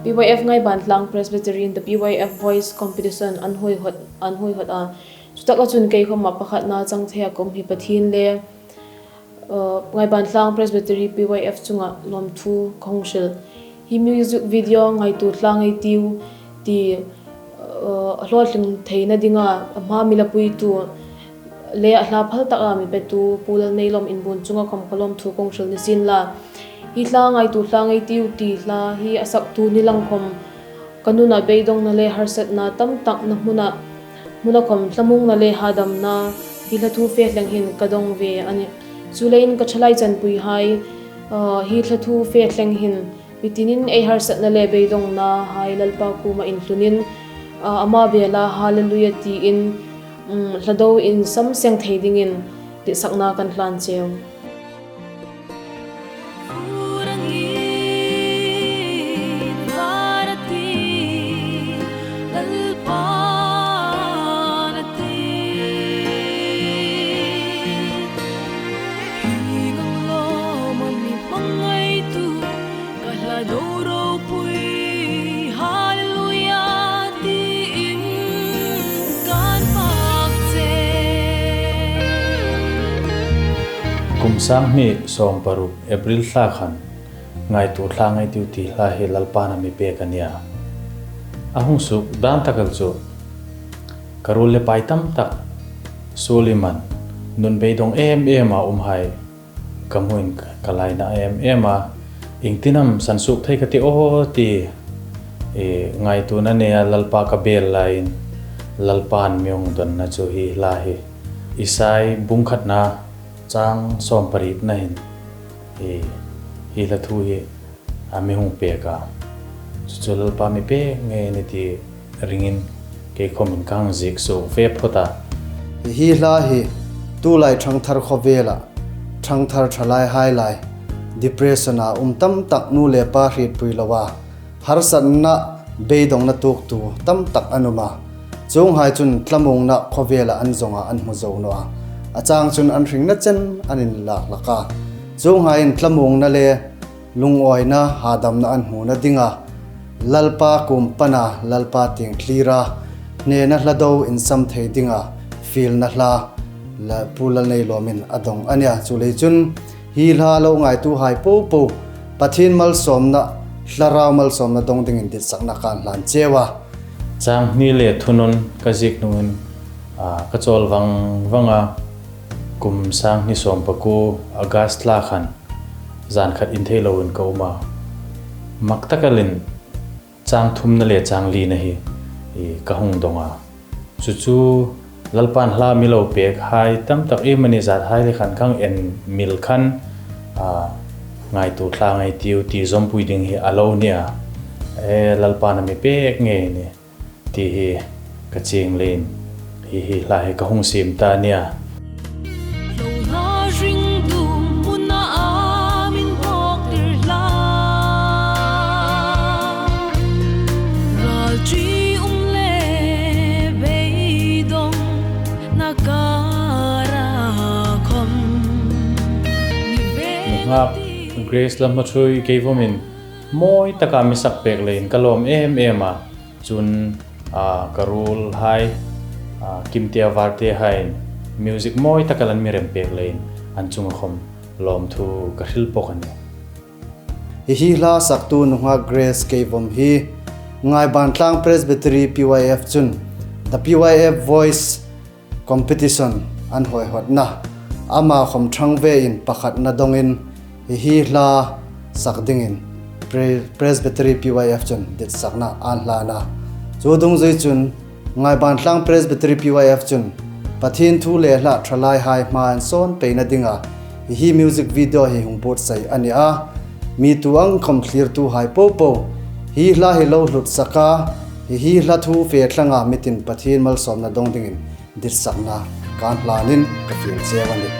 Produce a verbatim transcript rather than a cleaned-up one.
P Y F Ngaiban Tlang Presbytery-in The P Y F Voice Competition an huoihawt, an huoihawt a. Chutaka chun kei khawma pakhatna chang theia ka um hi Pathien le, uh, Ngaiban Tlang Presbytery P Y F chunga lawmthu ka hung hril. Hi music video Ngaituo Tlang Ei Tiu ti, uh, a hlawtling theina dinga a hma mi lapuitu le a hla phal taka mi petu Pu Lalneilawm inbuon chunga khawm ka lawmthu ka hung hril ni sien la. Hi hla Ngaituo Tlang Ei Tiu ti hla hi a saktu ni lang khawm ka nuna beidongna le harsatna tam tak na hmuna, hmuna khawm thlamuongna le hadamna hi hla thu fe thleng hin ka dong ve a nih. Chuleiin ka thalai chanpuihai, uh, hi hla thu fe thleng hin mi tinin ei harsatna le beidongnahai Lalpa kuoma intlunin, uh, ama bela Hallelujah tiin, um, hla do insam seng thei dingin ditsakna kan hlan cheu. Ka hla do ropui, Hallelujah, tiin kan phak che. Kum sang hni sawm paruk April thla khan Ngaituo Tlang Ei Tiu ti hla hi Lalpan a mi pek a nia. A hung suok dan tak el chu ka ruol le pai tam tak suol iman nun beidong em em a umhai ka hmuin ka lainat em em a, iengtin am sansuok thei ka ti aw ti, e, ngaituona neia Lalpa ka bel laiin Lalpan mi hung dawnna chu hi hla hi Isai bung khatna chang sawm parukna hin, e, hi hla thu hi a mi hung pek a. Chu chu Lalpa mi pek ngei a nih ti ringin kei khawmin ka hang ziek suok ve phawt a. Hi hla hi tulai ṭhangthar khawvela ṭhangthar ṭhalaihai lai depression-a um tam tak nu le pa hrietpui loa harsatna beidongna tuoktu tam tak an um a. Chuonghai chun thlamuongna khawvela an zawnga an hmu zo naw a. A chang chun an hringna chen an inlak hlak a. Chuonghaiin thlamuongna le lungawina hadamna an hmuna dinga Lalpa kuom pana Lalpa tieng thlira hnena hla do insam thei dinga fielna hla la Pu Lalneilawmin a dong a nia. Chuleiin chun hi hla lo ngaituohai popo Pathien malsawmna, thlarau malsawmna dong dingin ditsakna kan hlan cheu a. Chang hni le thunun ka ziek hnungin, a, ka chawl vang vang a, kum sang hni sawm pakuo August thla khan zan khat in thei loin ka um a. Mak tak elin chang thumna le chang lina hi, i, ka hung dong a. Chu chu Lalpan hla mi lo pekhai tam tak iemani zathai le khan ka hang en mil khan, a, Ngaituo Tlang Ei Tiu ti zawmpui ding hi a lo nia. E, Lalpan a mi pek ngei a nih ti hi ka chieng leiin hi, hi hla hi ka hung siem ta nia. Lo hla hring dum hmuna a min bawk tir hla. Ral ṭi um le beidongna kara khawm ni ve. Nunghak Grace Lalhmaṭhui Keivawmin mawi taka mi sak pek leiin ka lawm em em a. Chun, a, ka ruolhai, a, Kimtea Varte haiin music mawi taka an mi rem pek leiin an chunga khawm lawmthu ka hril bawk a nih. Hi, hi hla saktu nunghak Grace Keivawm hi Ngaiban Tlang Presbytery P Y F chun The P Y F Voice Competition an huoihawtna ama khawm ṭhang vein pakhatna dongin hi, hi hla sak dingin Pre-, Presbytery P Y F chun ditsakna an hlan a. Chu dungzui chun Ngaiban Tlang Presbytery P Y F chun Pathien thu le hla ṭhalaihai hmaa insawn peina dinga hi, hi music video hi hung buotsai a ni a. Mi tu ang khawm thlirtuhai popo hi hla hi lo hlutsak a, hi, hi hla thu fe thlanga mi tin Pathien malsawmna dong dingin ditsakna kan hlanin ka fiel cheu a nih.